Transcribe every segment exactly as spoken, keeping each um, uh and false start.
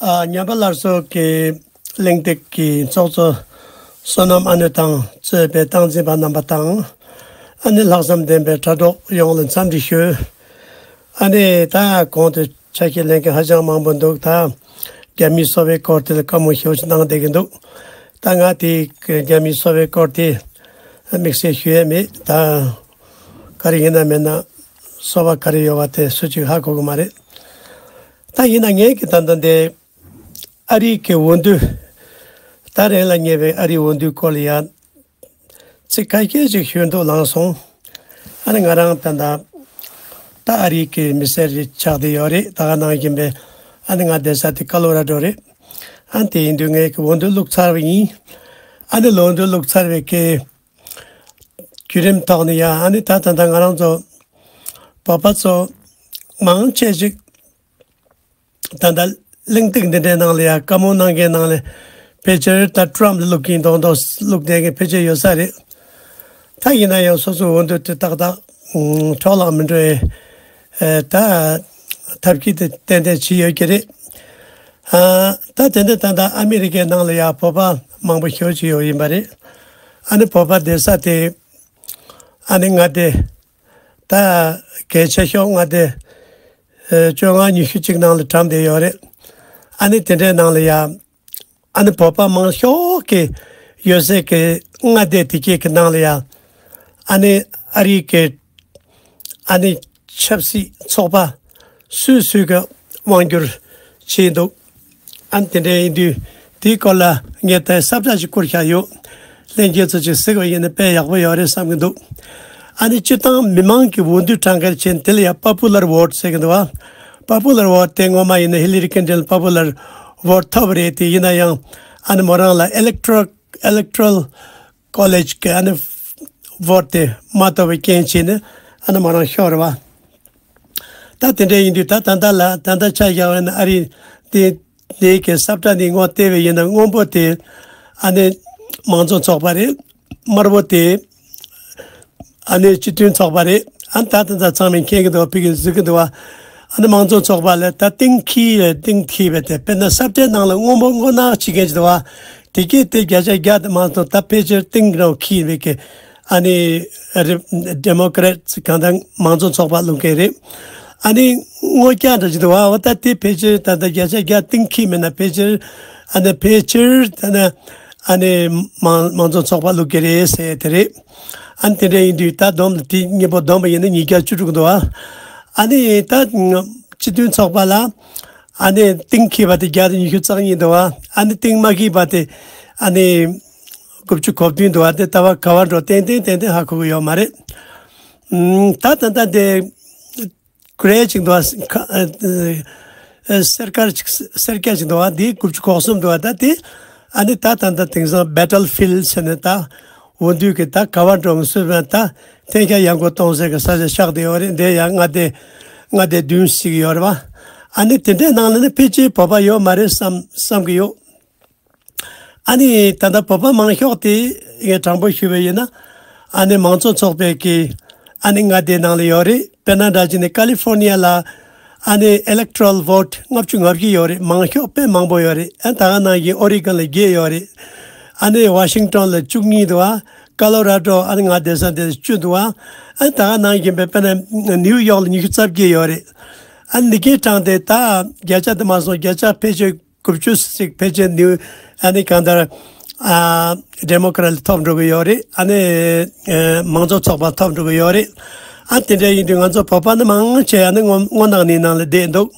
ཨ། ཉམས་པ་སླར་གསོ་གི་གླེང་སྟེགས་ཀྱི་ཚོགས་གཙོ་བསོད་ནམས་ཨ་ནེ་དང་གཙོས་པའི་སྟངས་འཛིན་པ་རྣམ་པ་དང་། ཨ་ནེ་ལྷག་བསམ་ལྡན་པའི་དྲ་གྲོགས་ཡོངས་ལ་འཚམས་འདྲི་ཞུ། ཨ་ནེ་ད་གོང་དུ་ཆ་ཤས་ལེན་མཁན་ཧ་ཅང་མང་པོ་འདུག་ད་རྒྱ་མིའི་གསོ་བའི་སྐོར་དེ་ལ་བཀའ་མོལ་ཞེ་པོ་ཅིག་གནང་བསྡད་ཀྱི་འདུག་ད་ང་དེ་རྒྱ་མིའི་གསོ་བའི་སྐོར་དེ་དམིགས་བསལ་ཞུ་ཡས་མེད། ད་ག་རེ་ཡིན་ན་མིན་ན་གསོ་བ་ག་རེ་ཡོད་པ་དེ་སུ་གཅིག་ཧ་གོ་གི་མ་རེད། ད་ཡིན་ན་ངས་ཀྱི་ད་ལྟ་འདི་ཨ་རིའི་གི་འོས་བསྡུ། ད་རེས་ལ་ཉེ་བའི་ཨ་རིའི་འོས་བསྡུའི་སྐོར་ལ་ཡང་ཚིག་ཁ་ཤས་ཅིག་ཞུ་འདོད་ལངས་སོང་། ཨ་ནི་ང་རང་ད་ལྟ་ད་ཨ་རིའི་གི་མི་སེར་རེ་ཆགས་བསྡད་ཡོད་རེད། ད་ག་ནང་བཞིན་པའི་ཨ་ནི་ང་བསྡད་ས་དེ་ཀོ་ལོ་ར་ཌོ་རེད། ཨ་ནི་དེ་ཡིན་དུས་ངས་གི་འོས་བསྡུ་བླུགས་ཚར་བ་ཡིན། ཨ་ནི་འོས་བསྡུ་བླུགས་ཚར་བའི་གི་བརྒྱུད་རིམ་ཐོག་ནས་ཡང་ཨ་ནི་ད་ད་ལྟ་ང་རང་ཚོ་བོད་པ་ཚོ་མང་ཆེ་ཞིག་ད་ལྟ་གླེང་སྟེགས་འདི་འདྲའི་ནང་ལ་ཡང་བཀའ་མོལ་གནང་མཁན་ནང་ལ་ཕལ་ཆེར་ད་ཊྲམ་ལ་བླུག་གིན་མདོག་མདོག་བླུག་བསྡད་མཁན་ཕལ་ཆེར་ཡོད་ས་རེད། ད་ཡིན་ན་ཡང་སོ་སོའི་འོས་བསྡུ་དེ་ཏག་ཏག་འཕྲོ་བརླག་མི་འགྲོ་བའི་ཨེ་ད་ཐབས་ཤེས་དེ་ཏན་ཏན་བྱས་ཡོད་ཀྱི་རེད། ཨ་ད་དེ་འདྲ་ད་ལྟ་ཨ་མི་རི་ཀའི་ནང་ལ་ཡང་བོད་པ་མང་པོ་ཞེ་པོ་ཅིག་ཡོད་ཡིན་པ་རེད། ཨ་ནི་བོད་པ་བསྡད་ས་དེ་ཨ་ནི་མངའ་སྡེ་ད་གལ་ཆེ་ཤོས་མངའ་སྡེ་ཨེ་བཅོ་ལྔ་ཉི་ཤུ་གཅིག་ནང་ལ་གྲམ་བསྡད་ཡོད་རེད། ཨ་ནི་དེ་འདྲའི་ནང་ལ་ཡང་ཨ་ནི་བོད་པ་མང་ཤོས་ཀྱི་ཡོད་སའི་གི་མངའ་སྡེ་དེ་གའི་གི་ནང་ལ་ཡང་ཨ་ནི་ཨ་རིའི་གི་ཨ་ནི་ཆབ་སྲིད་ཚོགས་པ་སུས་སུས་གི་དབང་བསྒྱུར་བྱས་འདུག་ཨ་ནི་དེ་འདྲ་ཡིན་དུས་དེའི་སྐོར་ལ་ངས་ད་ས་བཀྲ་ཞིག་བསྐུར་བཞག་ཡོད། ལྷན་རྒྱས་ཚོ་ཅིག་གཟིགས་པ་ཡིན་ན་དཔེ་ཡག་པོ་ཡོད་རེད་བསམ་གྱི་འདུག་ཨ་ནི་སྤྱིར་བཏང་མི་མང་གི་འོས་བསྡུ་གྲངས་ཀར་བྱས་ནས་དེ་ལ་ཡང་པོ་པུ་ལར་བོ་ཊི་ཟེར་གྱི་འདུག་བ། པོ་པུ་ལར་བོ་ཊི་དེ་སྔོན་མ་ཡིན་ན་ཧི་ལི་རི་ཀིན་ཊོན་ལ་པོ་པུ་ལར་བོ་ཊི་ཐོབ་པ་རེད། དེ་ཡིན་ན་ཡང་ཨ་ནི་མོ་རང་ལ་ཨི་ལེག་ཊོ་རལ་ཨི་ལེག་ཊོ་རལ་ཀོ་ལེཇ་གི་ཨ་ནི་བོ་ཊི་དེ་མ་ཐོབ་པའི་རྐྱེན་བྱས་ནས་ཨ་ནི་མོ་རང་ཤོར་རེད་བ། ད་དེ་འདྲ་ཡིན་དུས་ད་ད་ལྟ་ལ་ད་ལྟ་ཆ་བཞག་པ་ཡིན་ན་ཨ་རི་དེ་དེའི་གི་ས་བཀྲ་འདི་ངོ་བལྟས་པ་ཡིན་ན་སྔོན་པོ་དེ་ཨ་ནི་མང་གཙོ་ཚོགས་པ་རེད། དམར་པོ་དེ་ཨ་ནི་སྤྱི་མཐུན་ཚོགས་པ་རེད། ཨ་ནི་ད་ད་ལྟ་ཚང་མས་མཁྱེན་གྱི་འདུག་ཕ་གིར་གཟིགས་ཀྱི་འདུག་བ། ཨ་ནི་མང་གཙོ་ཚོགས་པ་ལ་ད་གཏིང་འཁེལ་བའི་གཏིང་འཁེལ་བའི་དེ་དཔེར་ན་ས་བཀྲའི་ནང་ལ་སྔོན་པོ་སྔོ་ནག་བྱེད་མཁན་ཅིག་འདུག་བ། དེ་གས་དེ་བརྒྱ་ཆ་བརྒྱ་དེ་མང་གཙོ་ད་ཕལ་ཆེར་གཏིང་རང་འཁེལ་བའི་གི་ཨ་ནི་རི་ཌེ་མོ་ཀ་རེ་ཊི་གང་ལྟར་མང་གཙོ་ཚོགས་པ་བླུག་མཁན་རེད། ཨ་ནི་སྔོ་སྐྱ་འདྲ་ཅིག་འདུག་བ། འོ་ད་དེ་ཕལ་ཆེར་ད་ལྟ་བརྒྱ་ཆ་བརྒྱ་གཏིང་འཁེལ་མེད་ན་ཕལ་ཆེར་ཨ་ནི་ཕལ་ཆེར་ད་ནི་ཨ་ནི་མང་མང་གཙོ་ཚོགས་པ་བླུག་གི་རེད་ཟེར་དེ་རེད། ཨ་ནི་དེ་འདྲ་ཡིན་དུས་ད་བསྡོམས་ལ་དེ་གཉིས་པོ་བསྡོམས་པ་ཡིན་ན་ཉིས་བརྒྱ་བཅུ་དྲུག་འདུག་བ། ཨ་ནི་ད་སྤྱི་མཐུན་ཚོགས་པ་ལ་ཨ་ནི་གཏིང་འཁེལ་བ་དེ་བརྒྱ་དང་ཉི་ཤུ་རྩ་གཉིས་འདུག་བ། ཨ་ནི་གཏིང་མ་འཁེལ་བ་དེ་ཨ་ནི་དགུ་བཅུ་གོ་བདུན་འདུག་བ། དེ་ལྟ་བ་ག་བ་འགྲོ་ཏན་ཏན་ཏན་ཏན་ཧ་གོ་གི་ཡོད་མ་རེད། ཨུམ། ད་ད་ལྟ་དེ་ཀི་རེ་ཅིག་འདུག་བ། ཁ་ཨ་ཨ་སེར་དཀར་ཅིག་སེར་སྐྱ་ཅིག་འདུག་བ། དེ་དགུ་བཅུ་གོ་གསུམ་འདུག་བ། ད་དེ་ཨ་ནི་ད་ད་ལྟ་དེང་སང་བྷེ་ཊལ་ཕིལ་ཌི་ཟེར་ནས་ད་འོས་བསྡུ་གི་ད་ག་བ་འགྲོ་མི་སྲིད་པ་ད་འཐེན་ཤ་ཡང་སྒོ་གཏོང་སའི་གི་ས་ཆ་ཆགས་བསྡད་ཡོད་རེད། འདི་ཡང་མངའ་སྡེ་མངའ་སྡེ་བདུན་ཞིག་ཡོད་རེད་བ། ཨ་ནི་དེ་འདྲའི་ནང་ལ་ནི་ཕལ་ཆེར་བོད་པ་ཡོད་མ་རེད་བསམ་བསམ་གི་ཡོད། ཨ་ནི་ད་ལྟ་བོད་པ་མང་ཤོས་དེ་ངས་དྲང་པོ་ཞུས་པ་ཡིན་ན་ཨ་ནི་མང་གཙོ་ཚོགས་པའི་གི་ཨ་ནི་མངའ་སྡེ་ནང་ལ་ཡོད་རེད། དཔེར་ན་འདྲ་བྱས་ནས་ཀ་ལི་ཧྥོར་ནི་ཡ་ལ་ཨ་ནི་ཨི་ལེག་ཊོ་རལ་བོ་ཊི་ལྔ་བཅུ་ང་བཞི་ཡོད་རེད། མང་ཤོས་དཔེ་མང་པོ་ཡོད་རེད། ཨ་ད་ག་ནང་བཞིན་ཨོ་རི་གོན་ལ་བརྒྱད་ཡོད་རེད། ཨ་ནི་ཝ་ཤིང་ཊོན་ལ་བཅུ་གཉིས་འདུག་བ། ཀོ་ལོ་ར་ཌོ་ཨ་ནི་ང་བསྡད་ས་དེ་བཅུ་འདུག་བ། ཨ་ནི་ད་ག་ནང་བཞིན་པའི་དཔེར་ན་ནིའུ་ཡོག་ལ་ཉི་ཤུ་རྩ་བརྒྱད་ཡོད་རེད། ཨ་ནི་འདི་གའི་གྲངས་དེ་ད་བརྒྱ་ཆ་དེ་མ་སོང་བརྒྱ་ཆ་ཕལ་ཆེར་དགུ་བཅུ་ཞིག་ཕལ་ཆེར་ནིའུ་ཨ་ནི་གང་ལྟར་ཨ་ཌེ་མོ་ཀ་རེ་ཊི་ཐོབ་འགྲོ་གི་ཡོད་རེད། ཨ་ནི་ཨ་མང་གཙོ་ཚོགས་པ་ཐོབ་འགྲོ་གི་ཡོད་རེད། ཨ་དེ་འདྲ་ཡིན་དུས་ང་ཚོ་བོད་པ་ནི་མང་ཆེ་ཨ་ནི་སྔོ་སྔོ་ནག་ནི་ནང་ལ་བསྡད་འདུག་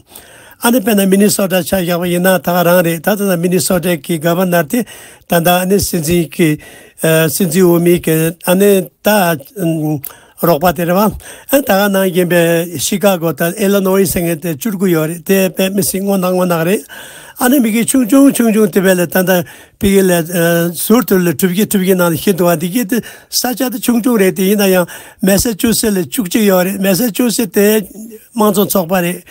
ཨ་ནི་དཔེར་ན་མི་ནི་སོ་ཊ་ཆ་བཞག་པ་ཡིན་ན་ད་ག་རང་རེད། ད་ད་ལྟ་མི་ནི་སོ་ཊ་གི་གྷ་ཝར་ནར་དེ་ད་ལྟ་ཨ་ནི་སྲིད་འཛིན་གྱི་ཨ་སྲིད་འཛིན་འོས་མི་གི་ཨ་ནི་ད་ཨ་རོགས་པ་དེ་རེད་བ། ཨ་ད་ག་ནང་བཞིན་པའི་ཤི་ཀ་གོ་དང་ཨི་ལི་ནོ་ཝི་ཟེར་མཁན་དེ་བཅུ་དགུ་ཡོད་རེད། དེ་དཔེ་མི་སྲིད་སྔོ་ནག་སྔོ་ནག་རེད། ཨ་ནི་མི་གི་ཆུང་ཆུང་ཆུང་ཆུང་དེ་བས་ལ་ད་ལྟ་ཕ་གི་ལ་ཨ་ཟུར་དུ་ལ་གྲུབ་ཀྱི་གྲུབ་ཀྱི་ནང་ལ་ཤི་འདུག་བ། འདི་གི་དེ་ས་ཆ་དེ་ཆུང་ཆུང་རེད། དེ་ཡིན་ན་ཡང་མེ་ས་ཅུ་སེ་ལ་བཅུ་གཅིག་ཡོད་རེད། མེ་ས་ཅུ་སེ་དེ་དམངས་གཙོ་ཚོགས་པ་རེད།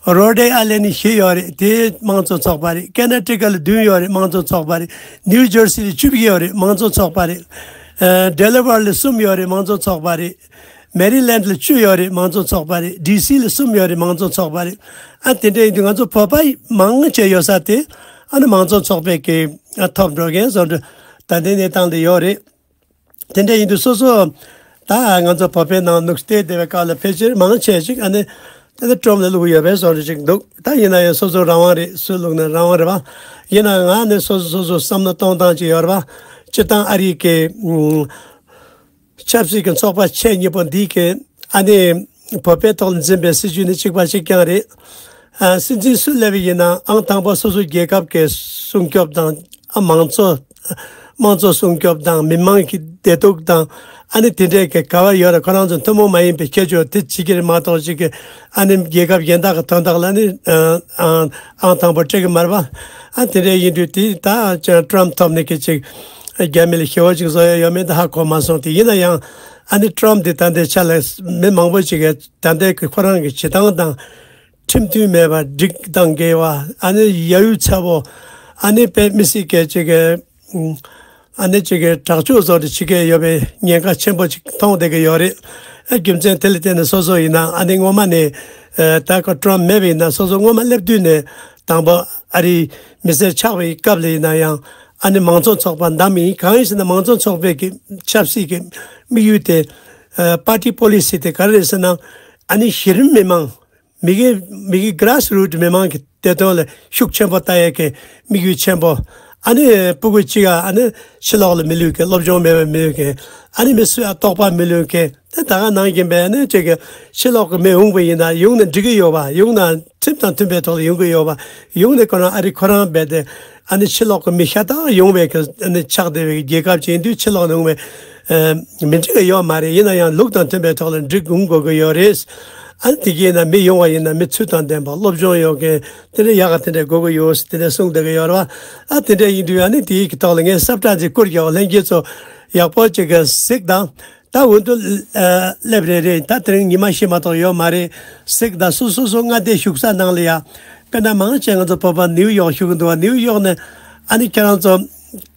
རོ་ཌེ་ཨའི་ལན་ནི་བཞི་ཡོད་རེད། དེ་དམངས་གཙོ་ཚོགས་པ་རེད། ཀེ་ན་ཊི་ཀ་ལ་བདུན་ཡོད་རེད། དམངས་གཙོ་ཚོགས་པ་རེད། ནིའུ་ཇར་སི་ལ་བཅུ་བཞི་ཡོད་རེད། དམངས་གཙོ་ཚོགས་པ་རེད། ཨ་ཌེ་ལ་ཝར་ལ་གསུམ་ཡོད་རེད། དམངས་གཙོ་ཚོགས་པ་རེད། མེ་རི་ལེན་ལ་བཅུ་ཡོད་རེད། མང་གཙོ་ཚོགས་པ་རེད། ཌི་སི་ལ་གསུམ་ཡོད་རེད། མང་གཙོ་ཚོགས་པ་རེད། ཨ་དེ་འདྲ་ཡིན་དུས་ང་ཚོ་བོད་པ་མང་ཆེ་ཡོད་ས་དེ་ཨ་ནི་མང་གཙོ་ཚོགས་པའི་གི་ཨ་ཐོབ་འགྲོ་མཁན་བཟོ་འདྲ་ད་ལྟའི་གནས་སྟངས་དེ་ཡོད་རེད། དེ་འདྲ་ཡིན་དུས་སོ་སོ་ད་ང་ཚོ་བོད་པའི་ནང་ནུབ་སྟེ་བསྡད་པའི་སྐབས་ལ་ཕལ་ཆེར་མང་ཆེ་ཞིག་ཨ་ནི་ད་ལྟ་ཀྲམ་ལ་བླུགས་ཡོད་པའི་བཟོ་འདྲ་ཞིག་འདུག་ད་ཡིན་ན་ཡང་སོ་སོ་རང་དབང་རེད། སུ་བླུགས་ན་རང་དབང་རེད་པ། ཡིན་ན་ང་ནི་སོ་སོ་སོ་སོ་བསམ་བློ་གཏོང་སྟངས་ཅིག་ཡོད་རེད་པ། སྤྱིར་བཏང་ཨ་རིའི་གི་ཆབ་སྲིད་ཀྱི་ཚོགས་པ་ཆེ་གཉིས་པོ་འདིས་ཀྱི་ཨ་ནི་བོད་པའི་ཐོག་ལ་འཛིན་པའི་སྲིད་བྱུས་ནི་གཅིག་པ་གཅིག་རྐྱང་རེད། ཨ་སྲིད་འཛིན་སུ་སླེབས་པ་ཡིན་ན་ཨང་དང་པོ་སོ་སོ་རྒྱལ་ཁབ་ཀྱི་སྲུང་སྐྱོབ་དང་ཨ་མང་གཙོ་དམངས་གཙོ་སྲུང་སྐྱོབ་དང་མི་མང་གི་བདེ་སྡུག་དང་ཨ་ནི་དེ་འདྲའི་གི་ག་བ་ཡོད་ར་ཁོ་རང་ཚོ་ཐུན་མོང་མ་ཡིན་པའི་ཁྱད་ཆོས་དེ་བྱེད་ཀྱི་རེད་མ་གཏོགས་ཅིག་གི་ཨ་ནི་རྒྱལ་ཁབ་གཞན་དག་གི་དོན་དག་ལ་ནི་ཨ་ཨང་དང་པོ་སྤྲད་ཀྱི་མ་རེད་པ། ཨ་དེ་འདྲ་ཡིན་དུས་དེ་ད་ཀྲམ་ཐོབ་ནས་ཀྱི་ཅིག་རྒྱ་མི་ལ་ཞེ་བོ་ཅིག་བཟོ་ཡ་ཡོད་མེད་ད་ཧ་གོ་མ་སོང་། དེ་ཡིན་ན་ཡང་ཨ་ནི་ཀྲམ་དེ་ད་ལྟའི་ཆ་ལ་མི་མང་པོ་ཅིག་གིས་ད་ལྟའི་གི་ཁོ་རང་གི་བྱེད་སྟངས་དང་ཁྲིམས་མཐུན་མེད་པ་སྒྲིག་དང་འགལ་བ་ཨ་ནི་ཡ་ཡུལ་ཚ་བོ་ཨ་ནི་དཔེ་མི་སྲིད་སྐད་ཅིག་གི་ཨ་ནི་ཅིག་གི་དྲག་སྤྱོད་བཟོ་འདྲ་བྱེད་ཀྱི་ཡོད་པའི་ཉེན་ཁ་ཆེན་པོ་ཅིག་མཐོང་བསྡད་ཀྱི་ཡོད་རེད། ཨ་རྒྱུ་མཚན་དེ་ལ་བརྟེན་ནས་སོ་སོ་ཡིན་ན་ཨ་ནི་སྔོན་མ་ནས་ད་ཁོ་ཀྲམ་མེད་པ་ཡིན་ན་སོ་སོ་སྔོན་མ་སླེབས་དུས་ནས་དང་པོ་ཨ་རིའི་མི་སེར་ཆགས་པའི་སྐབས་ལ་ཡིན་ན་ཡང་ཨ་ནི་མང་གཙོ་ཚོགས་པ་བདམས་ཡིན། གང་ཡིན་ཟེར་ན་མང་གཙོ་ཚོགས་པའི་གི་ཆབ་སྲིད་ཀྱི་དམིགས་ཡུལ་དེ་པར་ཊི་པོ་ལི་སི་དེ་ག་རེ་རེད་ཟེར་ན་ཨ་ནི་གཞི་རིམ་མི་མང་མི་གི་མི་གི་གྷ་རཱས་རུ་ཊི་མི་མང་གི་བདེ་དོན་ལ་ཤུགས་ཆེན་པོ་ལྟ་ཡས་ཀྱི་དམིགས་ཡུལ་ཆེན་པོ། ཨ་ནི་ཕྲུ་གུ་གཅིག་ཨ་ནི་ཕྱི་ལོགས་ལ་མི་ལུས་ཀྱི་སློབ་སྦྱོང་མེད་པ་མི་ལུས་ཀྱི་ཨ་ནི་མི་སུ་ཡང་རྟོགས་པ་མི་ལུས་ཀྱི་དེ་ད་ག་ནང་བཞིན་པའི་ཨ་ནི་ཅིག་གི་ཕྱི་ལོགས་ཀྱི་མི་ཡོང་པ་ཡིན་ན་ཡོང་ན་འགྲིག་གི་ཡོད་པ། ཡོང་ན་ཁྲིམས་དང་མཐུན་པའི་ཐོག་ལ་ཡོང་གི་ཡོད་པ། ཡོང་ནས་ཁོ་རང་ཨ་རི་ཁོ་རང་རྦད་དེ་ཨ་ནི་ཕྱི་ལོགས་ཀྱི་མི་ཤ་སྟག་ཡོང་བའི་གི་ཨ་ནི་ཆགས་བསྡད་པའི་རྒྱལ་ཁབ་ཅིག་ཡིན་དུས་ཕྱི་ལོགས་ནས་ཡོང་བའི་ཨ་མི་འགྲིག་གི་ཡོད་མ་རེད། ཡིན་ན་ཡང་ལུགས་དང་མཐུན་པའི་ཐོག་ལ་འགྲིག་འོང་དགོས་ཀྱི་ཡོད་རེད། ཨ་ནི་དེ་གས་ན་མི་ཡོང་བ་ཡིན་ན་མི་ཚུལ་དང་ལྡན་པ་སློབ་སྦྱོང་ཡོད་མཁན་དེ་འདྲ་ཡག་ག་དེ་འདྲ་དགོས་ཀྱི་ཡོད་དེ་འདྲ་གསུངས་བསྡད་ཀྱི་ཡོད་རེད་བ། ཨ་དེ་འདྲ་ཡིན་དུས་ཨ་ནི་དེའི་གི་ཐོག་ལ་ངས་སབ་ཏྲ་ཅིག་བསྐུར་རྒྱག་ལྷན་རྒྱས་ཚོ་ཡག་པོ་ཅིག་གི་གཟིགས་དང་། ད་འོས་བསྡུ་ཨ་སླེབས་རེད་རེད། ད་དེ་རིང་ཉི་མ་ཤི་མ་གཏོགས་ཡོད་མ་རེད། གཟིགས་དང་སོ་སོ་སོ་སོ་མངའ་སྡེ་བཞུགས་ས་ནང་ལ་ཡ་དཔེར་ན་མང་ཆེ་ང་ཚོ་བོད་པ་ནིའུ་ཡོག་བཞུགས་གི་འདུག་བ། ནིའུ་ཡོག་ནས་ཨ་ནི་ཁྱེད་རང་ཚོ་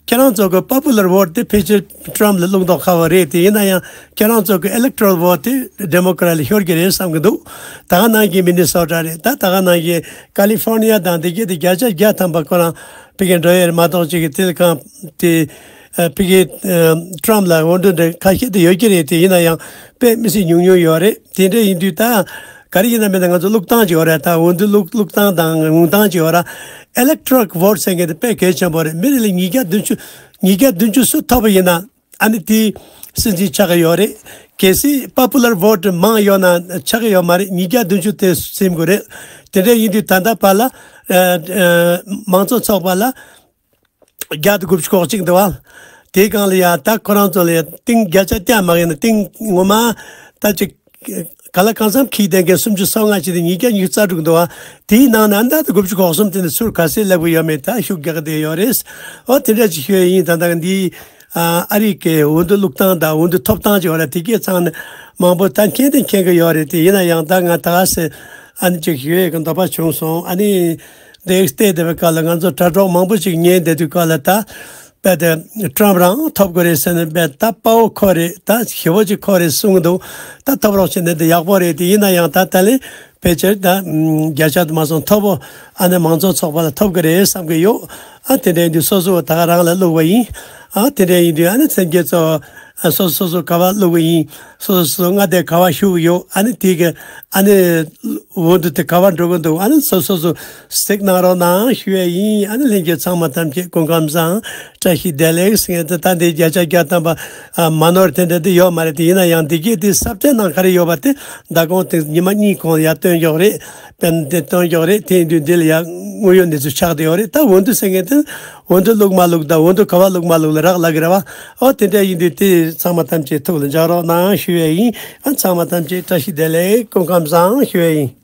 ཁྱེད་རང་ཚོ་གི་པོ་པུ་ལར་བོ་ཊི་དེ་ཕལ་ཆེར་ཊྲམ་ལ་བླུགས་མདོག་ཁ་བོ་རེད། དེ་ཡིན་ན་ཡང་ཁྱེད་རང་ཚོ་གི་ཨི་ལེག་ཊོ་རལ་བོ་ཊི་དེ་ཌེ་མོ་ཀེ་རེ་ཊི་ལ་ཤོར་གྱི་རེད་བསམ་གྱི་འདུག་ད་ག་ནང་བཞིན་མི་ནི་སོ་ཊ་རེད། ད་ད་ག་ནང་བཞིན་ཀ་ལི་ཧྥོར་ནི་ཡ་དང་དེ་གྱད་དེ་བརྒྱ་ཆ་བརྒྱ་ཐམ་པ་ཁོ་རང་ཕ་གིར་འགྲོ་ཡས་རེད་མ་གཏོགས་ཅིག་གི་དེ་གང་དེ་ཕ་གི་ཊྲམ་ལ་འོས་བསྡུ་འདྲ་ཁ་ཤས་དེ་ཡོད་ཀྱི་རེད། དེ་ཡིན་ན་ཡང་དཔེ་མི་སྲིད་ཉུང་ཉུང་ཡོད་རེད། དེ་འདྲ་ཡིན་དུས་ད་ག་རེ་ཡིན་ན་མིན་ན་ང་ཚོ་བླུགས་སྟངས་ཅིག་ཡོད་རེད། ད་འོས་བསྡུ་བླུགས་བླུགས་སྟངས་དང་འོང་སྟངས་ཅིག་ཡོད་རེད། ཨི་ལེག་ཊོ་རལ་བོ་ཊི་ཟེར་མཁན་དེ་དཔེ་གལ་ཆེན་པོ་རེད། མི་རེ་ལ་ཉིས་བརྒྱ་བདུན་ཅུ་ཉིས་བརྒྱ་བདུན་ཅུ་སུ་ཐོབ་པ་ཡིན་ན་ཨ་ནི་དེ་སྲིད་འཛིན་ཆགས་ཀྱི་ཡོད་རེད། གལ་སྲིད་པོ་པུ་ལར་བོ་ཊི་མང་ཡོད་ན་ཆགས་ཀྱི་ཡོད་མ་རེད། ཉིས་བརྒྱ་བདུན་ཅུ་དེ་ཟིན་དགོས་རེད། དེ་འདྲ་ཡིན་དུས་ད་ལྟ་བར་ལ་ཨ་ཨ་མང་གཙོ་ཚོགས་པ་ལ་བརྒྱ་དང་དགུ་བཅུ་གོ་གཅིག་འདུག་བ། དེའི་སྒང་ལ་ཡང་ད་ཁོ་རང་ཚོ་ལ་ཡང་ཏིང་བརྒྱ་ཆ་བརྒྱ་མ་ཡིན་ན་ཏིང་ངོ་མ་ད་ཅིག་ག་ལ་གང་འཚམ་ཁྱི་ལྡན་མཁན་སུམ་ཅུ་སོ་ལྔ་ཅིག་དེ་ཉིས་བརྒྱ་ཉི་ཤུ་རྩ་དྲུག་འདུག་བ། དེའི་ནང་ནས་ཨ་ད་དགུ་བཅུ་གོ་གསུམ་དེ་ནས་ཚུར་ག་ཚད་སླེབས་ཀྱི་ཡོད་མེད་ད་ཤུགས་རྒྱག་གི་བསྡད་ཡོད་རེད། འོ་དེ་འདྲ་ཅིག་ཞུ་ཡ་ཡིན། ད་ལྟ་འདི་ཨ་རི་གི་འོས་བསྡུ་བླུགས་སྟངས་དང་འོས་བསྡུ་ཐོབ་སྟངས་ཅིག་ཡོད་རེད། དེ་གས་ཚང་ནས་མང་པོ་ད་མཁྱེན་དང་མཁྱེན་གྱི་ཡོད་རེད། དེ་ཡིན་ན་ཡང་ད་ང་ད་ག་ཚད་ཨ་ནི་ཅིག་ཞུ་ཡས་ཀྱི་འདོད་པ་བྱུང་སོང་། ཨ་ནི་འདི་བལྟས་བསྡད་པའི་སྐབས་ལ་ང་ཚོ་དྲ་གྲོགས་མང་པོ་ཅིག་ཉན་བསྡད་དུས་སྐབས་ལ་ད་རྦད་དེ་ཊྲམ་རང་ཐོབ་དགོས་རེད་ཟེར་ནས་རྦད་ད་དཔའ་བོ་ཁོ་རེད། ད་ཞེ་བོ་ཅིག་ཁོ་རེད་གསུང་གི་འདུག་ད་ཐོབ་རོགས་བྱས་ནས་འདི་ཡག་པོ་རེད། དེ་ཡིན་ན་ཡང་ད་ད་ལན་ཕལ་ཆེར་ད་བརྒྱ་ཆ་དུ་མ་སོང་ཐོབ་བོ་ཨ་ནི་མང་གཙོ་ཚོགས་པ་ལ་ཐོབ་གི་རེད་བསམ་གི་ཡོད། ཨ་དེ་འདྲ་ཡིན་དུས་སོ་སོ་ད་ག་རང་ལ་བླུགས་པ་ཡིན། ཨ་དེ་འདྲ་ཡིན་དུས་ཨ་ནི་སེམས་ཅན་ཚོ་ཨ་སོ་སོ་སོ་ག་བ་བླུགས་པ་ཡིན། སོ་སོ་སོ་མངའ་སྡེ་ག་བ་བཞུགས་ཡོད། ཨ་ནི་དེ་གི་ཨ་ནི་འོས་བསྡུ་དེ་ག་བ་འགྲོ་གི་འདུག་ཨ་ནི་སོ་སོ་སོ་གཟིགས་གནང་རོགས་གནང་ཞུ་ཡས་ཡིན། ཨ་ནི་ལྷན་རྒྱས་ཚང་མ་ཐམས་ཅད་སྐུ་ཁམས་བཟང་། བཀྲ་ཤིས་བདེ་ལེགས་ཟེར་མཁན་དེ་ད་འདི་བརྒྱ་ཆ་བརྒྱ་ཐམ་པ་ཨ་མ་ནོར་དེ་འདྲ་དེ་ཡོད་མ་རེད། དེ་ཡིན་ན་ཡང་འདི་གས་དེ་ས་བཅད་ནང་ག་རེ་ཡོད་པ་དེ་ཟླ་གོང་དེ་ཉི་མ་གཉིས་གོང་ཡར་སྟོན་འཇོག་རེད། དཔེར་ན་དེ་སྟོན་འཇོག་རེད། དེ་ཡིན་དུས་འདི་ལ་ཡང་དངོས་ཡོད་གནས་ཚུལ་ཆགས་བསྡད་ཡོད་རེད། ད་འོས་བསྡུ་ཟེར་མཁན་དེ་འོས་བསྡུ་བླུགས་མ་བླུགས་དང་འོས་བསྡུ་ག་བ་བླུགས་མ་བླུགས་ལ་རག་ལས་ཀྱི་རེད་བ། ཨོ་དེ་འདྲ་ཡིན་དུས་དེ་ཚང་མ་ཐམས་ཅད་ཐུགས་ལ་འཇགས་རོགས་གནང་ཞུ་ཡས་ཡིན། ཨ་ཚང་མ་ཐམས་ཅད་བཀྲ་ཤིས་བདེ་ལེགས་སྐུ་ཁམས་བཟང་ཞུ་ཡས་ཡིན།